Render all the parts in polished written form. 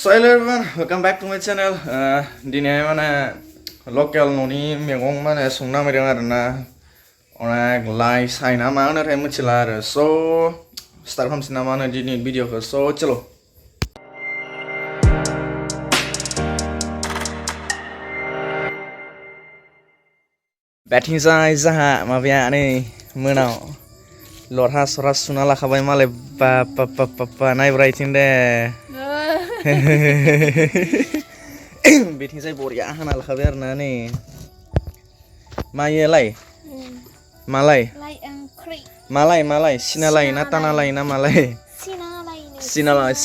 So hello everyone, welcome back to my channel. Dini mana local noni megong mana sungna mereng arna. Onak lai sai na mana rai mucilar. So start ham sina mana dini video ko. So chalo. Bathing sai zaha mabia ni menau. Lorha soras sunala kabai male pa naik brightin deh. Bathing sai boria hanal khabar na ni. Maya lai. Malay. Malay. Sinalay na tanalay na malay. Sinalay.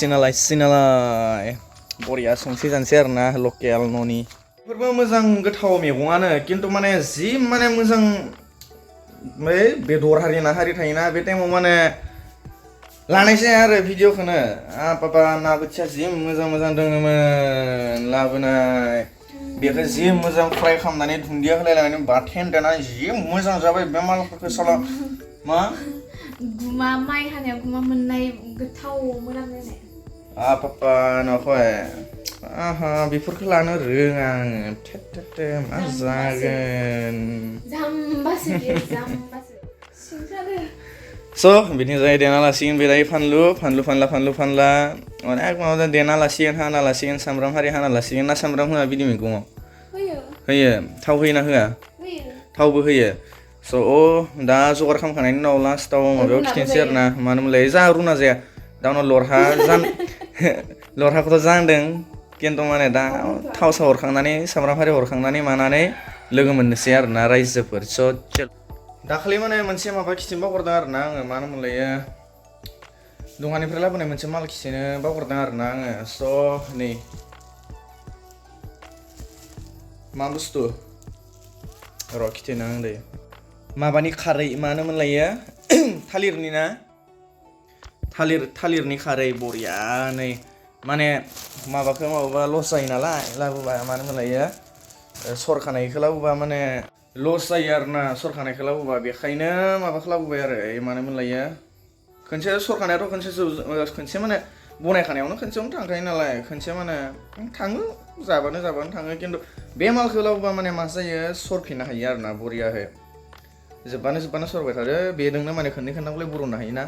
Boria songsi janser na local noni. Berba mozang gwthao megongano kintu mane ji mane mozang bedor hari na hari thaina be time mane लानायसै आरो video खोनो पापा ना बोथिया जि मोजां दङमोन लाबोनाय बेखौ जि मोजां फ्राय खालामनानै दुन्दिया होलायलायनानै बाथोन देनानै जि मोजां जाबाय बे मालफोरखौ साला मा गुमा माइ हानायाव गुमा मोननाय गोथाव मोनामनाय पापा नखय बेफोरखौ लानो रोङा आङो थे मा जागोन जाम्बासो सिंसारो So, bikin saya dena lasihin bedai fanlu fanla. Onak mau dena lasihin hana lasihin samram hari hana lasihin na samram huna bidi minggu. Heye, tahu heye na hua. Tahu bu heye. So, oh, dah zuar kam kana ini naula setahu mau biar kita share na. Mana mulai zaruna zaya. Dah no lorha kau zang deng. Kian tu mana dah tahu sahur kang nani samram hari hor kang nani mana nani logo share na rice seper. So, दाखलि माने मोनसे माबा खिथिनो बावगारदों आरो ना आङो मानो मोनलायो दखाननिफ्राय लाबोनाय मोनसे माल खिथिनो बावगारदों आरो ना आङो स' नै मा बुस्थु र' खिथिनो आं दायो माबानि खारै मानो मोनलायो थालिरनि ना थालिरनि खारै बरियानै माने माबाखौ माबाबा लस जायो नालाय लाबोबा मानो मोनलायो सरखानायखौ लाबोबा माने लस जायो आरोना सरखानायखौ लाबोबा बेखायनो माबाखौ लाबोबाय आरो मानो मोनलायो खनसे सरखानायाथ' खनसे माने बनायखानायावनो खनसेयावनो थांखायो नालाय खनसे माने थाङो जाबानो थाङो खिन्थु बे मालखौ लाबोबा माने मा जायो सरफिननो हायो आरोना बरियाहै जोबबानो सरबाय थादो बेजोंनो माने खननै बर'नो हायोना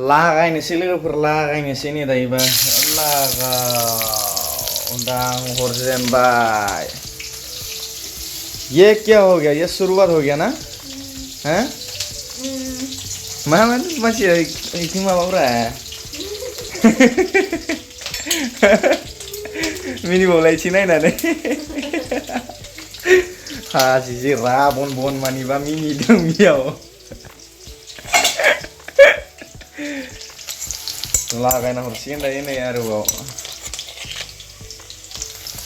लागायनोसै लोगोफोर लागायनोसै नै दायोबा दां हरजेनबाय ये क्या हो गया ये शुरुआत हो गया ना हैं masih ini mah ora mini boleh Cina ini sisi rabon mani ba mini dong yau lah kayak harusnya dah ini ya ruwo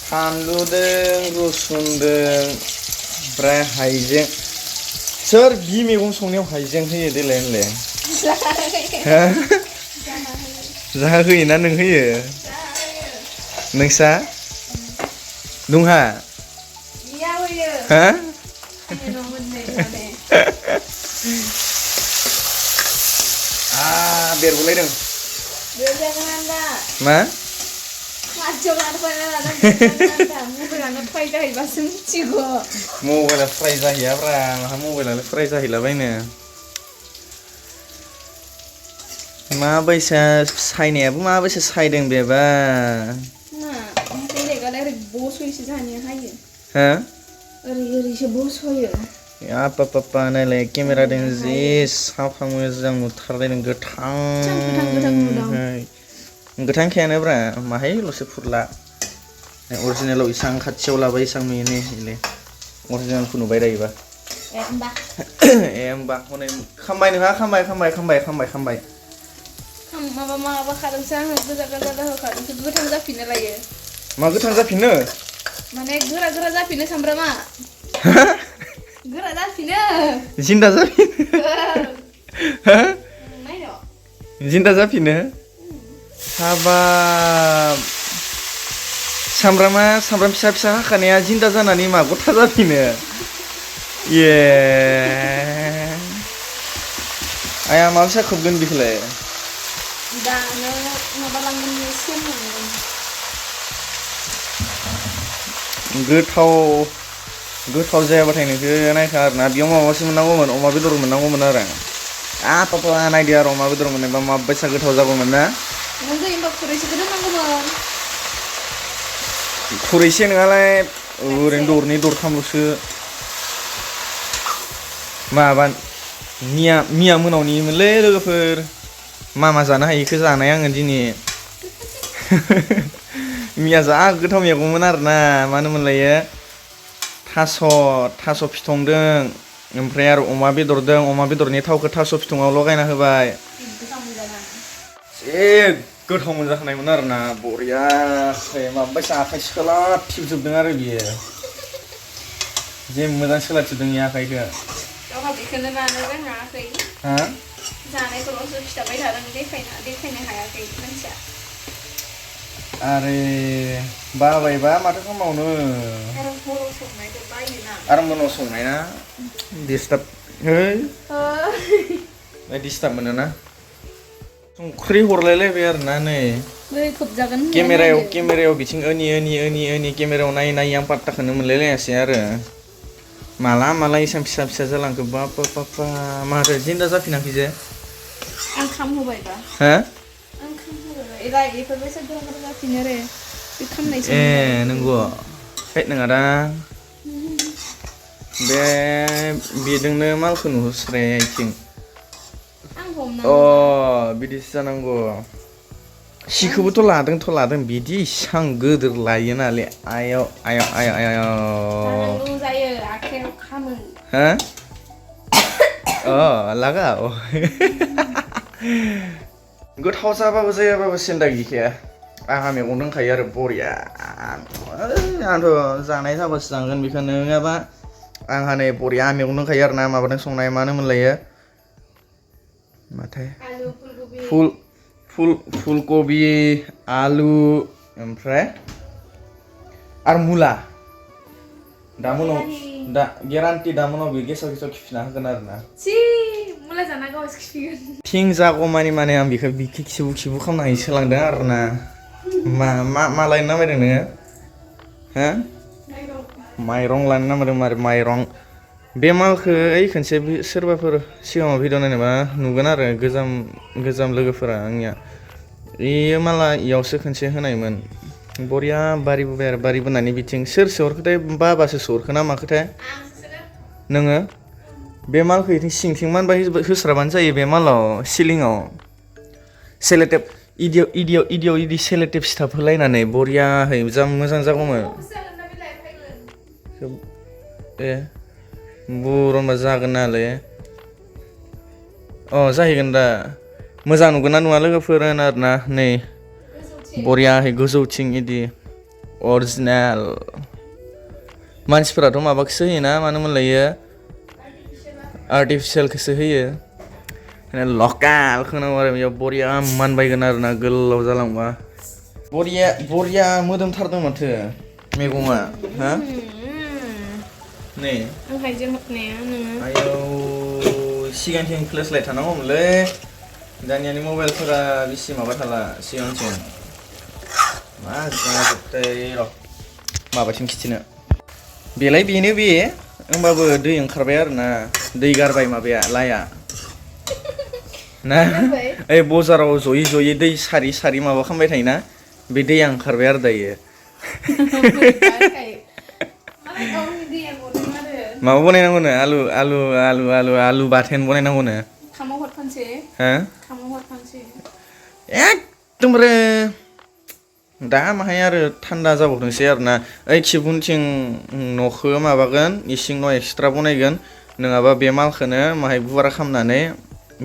fanlu deng rusun deng Bray haijeng, sir bi megong संनायाव haijeng होयो देलाय होनलाय जाहा होयोना नों होयो नोंसा दंहा iya hoyo ha बेरगुलायदों मा मबाइला फ्राय जाहैयाब्रा माहा मबाइलालाय फ्राय जाहैलाबायनो माबायसा सायनायाबो माबायसा सायदों बेबा हा ओरैसो बस'यो पापा नायलाय केमेराजों जि साफा मोजां नुथारलायदों गोथांखायानोब्रा माहायल'सो फुरला अरिजिनेलाव इसां खाथियाव लाबाय इसां मेने इले अरिजिनेलखौ नुबाय दायोबा होमबा हनै खामबाय नोंहा खामबाय माबा खादोंसो आङो गोजा होखादोंसो गोथां जाफिननो लायो मा गोथां जाफिननो माने गोरा जाफिनो सामब्रामा गोरा जाफिनो जिन्दा जाफिनो जिन्दा जाफिनो हाबाब सामब्राम फिसा हाखानाया जिन्दा जानानै मा गथा जाफिनो ये आया माबा खोबगोन बेखौलाय दानो माबा लांगोन सेम गोथाव जायाबाथाय नोंखो नायखा आरोना बेयाव माबासो मोननांगौमोन अमा बेदर मोननांगौमोन आरो पापा नायदो आरो अमा बेदर मोननायबा माबायसा गोथाव जागौमोन ना नोंगो होमबा खुरैसेखौ दोननांगौमोन खुरैसे नङालाय ओरैनो दरनै दरथामल'सो माबा मिया मोनावनिमोनलै लोगोफोर मा जानो हायो इखो जानाय आङो दिनै मिया जा गोथाव मैगंमोन आरोना मा होनोमोनलायो थास' फिथंदों ओमफ्राय आरो अमा बेदरनि थावखौ थास' फिथङाव लगायना होबाय ए गोथाव मोनजाखानायमोन आरोना बरियासै माबायसा आखाइ सिखोला थिबजोबदों आरो बियो जे मोजां सोलाथिबदों इ आखाइखौ गावहा बेखौनो लानो रोङाखै जानायखौल'सो खिथाबाय थादों देखायनो हायाखै मानसिया आरे बाबायबा माथो खालामबावनो आरो मोनाव संनाय ना डिस्टार्ब डिस्टार्ब मोनोना संख्रि हरलायलायबाय आरोना नै केमेरायाव बिथिं ओनि केमेरायाव नायै आं पात्ताखौनो मोनलायलायासै आरो माला एसां फिसा जालांखो बापा माथो जिन्दा जाफिनाखै जे आं खामहोबायबा ए नंगौ हैद नङा दा बेजोंनो मालखौ नुहुरस्राय आथिं बिदिसो जानांगौ सिखौबोथ' लादों बिदि इसां गोदोर लायो नालाय आयौ लागा गोथाव जाबाबो जायाबाबो सिन्था गैखाया आंहा मैगं दंखायो आरो बरिया आंथ' जानाय जाबासो जागोन बेखौ नङाबा आंहा नै बरिया मैगं दंखायो आरो ना माबादों संनाय मा होनोमोनलायो माथो फुलकबि आलु ओमफ्राय आरो मुला दा गेरान्टि दा मोनाव बे गेसाव खिफिना होगोन आरोना मुला जाना गावसो खिफिगोन थिं जागौमानि माने आं बेखौ खिबु खालामनानै सोलांदों आरोना मा लायनो नामायदों नोङो माइरं लानो नामायदों माइरं बे मालखौ खनसे सोरबाफोर सिगाङाव भिडिअ नायनोबा नुगोन आरो गोजाम लोगोफोरा आंनिया इयो माला इयावसो खनसे होनायमोन बरिया बारिबोबाय आरो बारिबोनानै बिथिं सोर हरखोथाय बाबासो सोहरखो ना माखोथाय नोङो बे मालखौ इथिं सिंथिं मानबा होस्राबानो जायो बे मालाव सिलिङाव सेलेटेप इदियाव सेलेटेप सिथाब होलायनानै बरियाहै मोजां जागौमोन बर'नबा जागोन नालाय जाहैगोन दा मोजां नुगोन ना नुवा लोगोफोर होनो आरोना नै बरियाहै गोजौथिं इदि अरिजिनेल मानसिफोराथ' माबाखौसो होयोना मानो मोनलायो आर्टिफिसियेलखौसो होयो लकेल खोनांगौ आरो बेयाव बरिया मानबायगोन आरोना गोलाव जालांबा बरिया मोदोमथारदों माथो मैगङा नै आयौ सिगांथिं फ्लेसलाइट थानांगौमोनलै दानियानि मबाइलफोरा बेसे माबा थाला सिगांथिं मा जाजोबथाय र' माबाथिं खिथिनो बेलाय बेनो बे होमबाबो दै ओंखारबाय आरोना दै गारबाय माबाया लाया ना ओइ बजाराव जयै दै सारि माबा खालामबाय थायोना बे दैया ओंखारबाय आरो दायो माबा बनायनांगौनो आलु बाथोन बनायनांगौनो एकदमबारे दा माहाय आरो थान्दा जाबावदोंसै आरोना ओइ खिबुनथिं न'खौ माबागोन इसिं न' एक्सट्रा बनायगोन नङाबा बे मालखौनो माहाय गुवार खालामनानै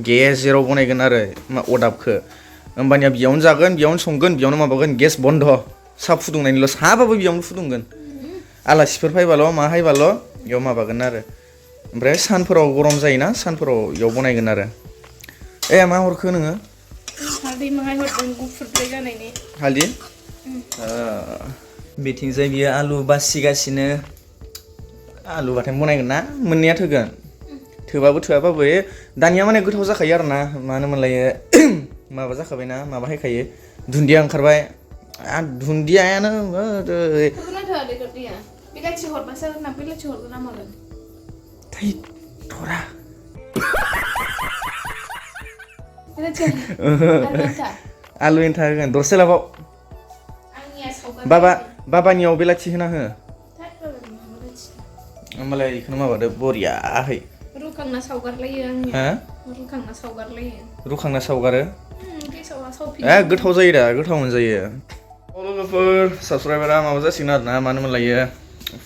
गेजेराव बनायगोन आरो अदाबखौ होमबानिया बेयावनो जागोन बेयावनो संगोन बेयावनो माबागोन गेस बन्द साहा फुदुंनायनिल' साहाबाबो बेयावनो फुदुंगोन आलासिफोर फैबाल' मा फैबाल' बेयाव माबागोन आरो ओमफ्राय सानफोराव गरम जायोना सानफोराव बेयाव बनायगोन आरो मा हरखो नोङो हालदि बिथिंजाय बियो आलु बासिगासिनो आलु बाथोन बनायगोन ना मोननैया थोबाबो थोआबाबो दानिया माने गोथाव जाखायो आरोना मानो मोनलायो माबा जाखाबायना माबा हैखायो दुन्दिया ओंखारबाय दुन्दियायानो Bilaci hot na bilaci hot na malan. Thai thora. Bilaci. Almenta. Alu enta होगोन दरसे लाबाव Angnya saugar. बाबानियाव बेलाथि होना हो Tak bilaci. होमबालाय इखौनो माबादो बरियाहै Rukangna saugar layo angnya. हा Rukangna saugar layo. रुखांना सावगारो Gesawa saupi. गोथाव जायो दा गोथाव मोनजायो लोगोफोर साबस्क्राइबारा माबा जासिगोन आरो ना मानो मोनलायो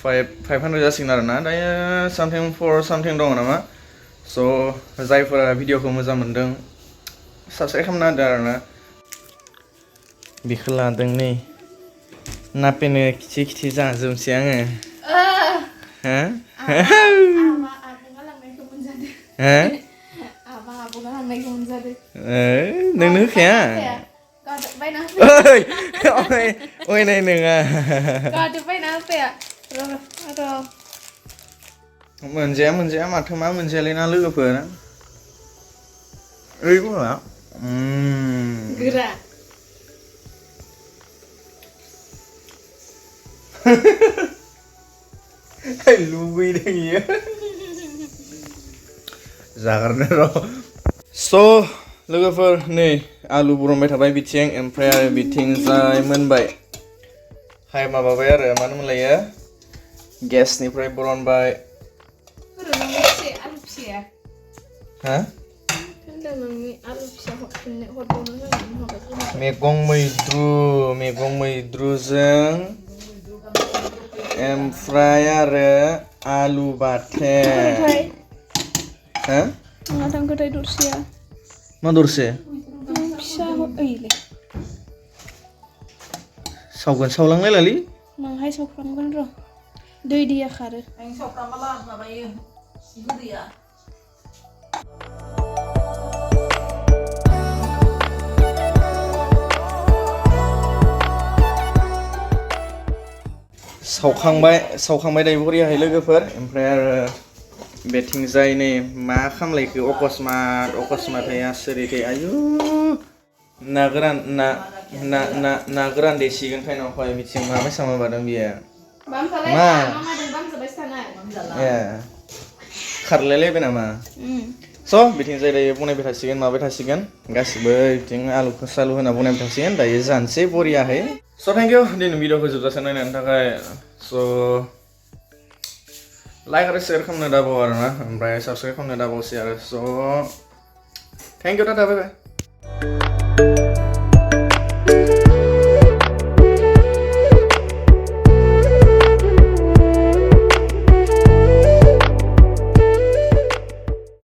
500 जासिगोन आरो ना दायो something दङ नामा स' जायफोरा भिडिअखौ मोजां मोनदों साबस्क्राइब खालामना होदो आरो ना बेखौ लादों नै नापेनो खिथि जाजोबसै आङो हो Abang galang monjade. नोंनो होखाया Gak baina apa. ओइ नै नोङा Gak baina apa ya. Aduh. मोनजाया माथो मा मोनजायालै ना लोगोफोर ओइ बुङा Gerak. लुबैदों इयो जागारनो र' स' लोगोफोर नै आलु बुरनबाय थाबाय बिथिं ओमफ्राय आरो बिथिंजाय मोनबाय हाय माबाबाय आरो मानो मोनलायो गेसनिफ्राय बरनबाय Alu psia. हा Kan mami alu psia hot bono मैगं मैद्रुजों ओमफ्राय आरो आलु बाथोन हा Ngadang kedai dursia. मा दरसे Psia hot le. सावलांलायलालै Manghai sauframgan ro. Doi dia khare. Anh sọc tao mà làm mà mày cái gì à? सावखांबाय दायो बरियाहै लोगोफोर ओमफ्राय आरो बेथिंजाय नै मा खामलायखो अकस्मातै आसोरितै आयु ना गोरान देसिगोन फाइनावहाय बिथिं माबायसा माबादों बियो Mama dan sampai sana. ए खारलायलायबाय नामा स' बिथिंजाय दायो बनायबाय थासिगोन माबाय थासिगोन गासिबो बिथिं आलुखौ सालु होना बनायबाय थासिगोन दायो जानोसै बरियाहै स' थेंक इउ दिनै भिडिअखौ जोबजासिम नायनायनि थाखाय स' लाइक आरो शेयार खालामनो दाबाव आरो ना ओमफ्राय साबस्क्राइब खालामनो दाबावसै आरो स' thank you tata bye bye